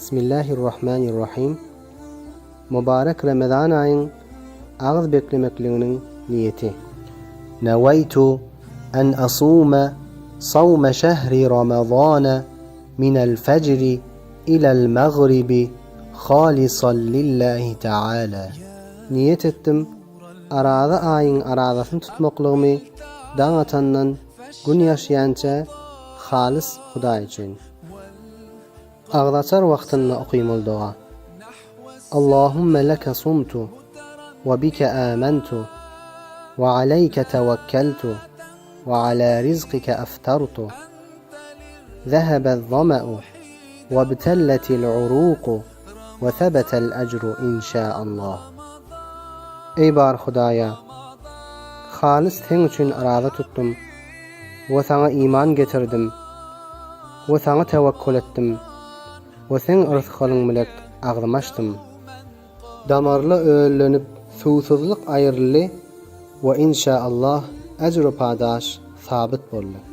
Bismillahirrahmanirrahim. Mubarek Remezan aýyň agyz beklemekliginiň niýeti. Nawaýtu an asume sawme şehri Ramazana minel fejri ilel magribi halisan lillahi taala. Niýet etdim, Araza aýyň arazasyny tutmaklygymy daň atandan gün ýaşýança halys Hudaý üçin. Agzaçar wagtynda okymaly doga. Allahümme leke sumtu we bike amentu we aleyke tewekkeltu we ala rizkike eftartu. Zehebe z-zama'u we btelletil uruku we sebetel ecru inşaallah. Eý bar Hudaýa! Halys Seň üçin araza tutdum we Saňa iman getirdim we Saňa tewekkul etdim we Seň yrsgalyň bilek agzym açdym. Damarla öllenip suwsuzlyk aýryldy we inşaallah ejru padaş sabyt boldy.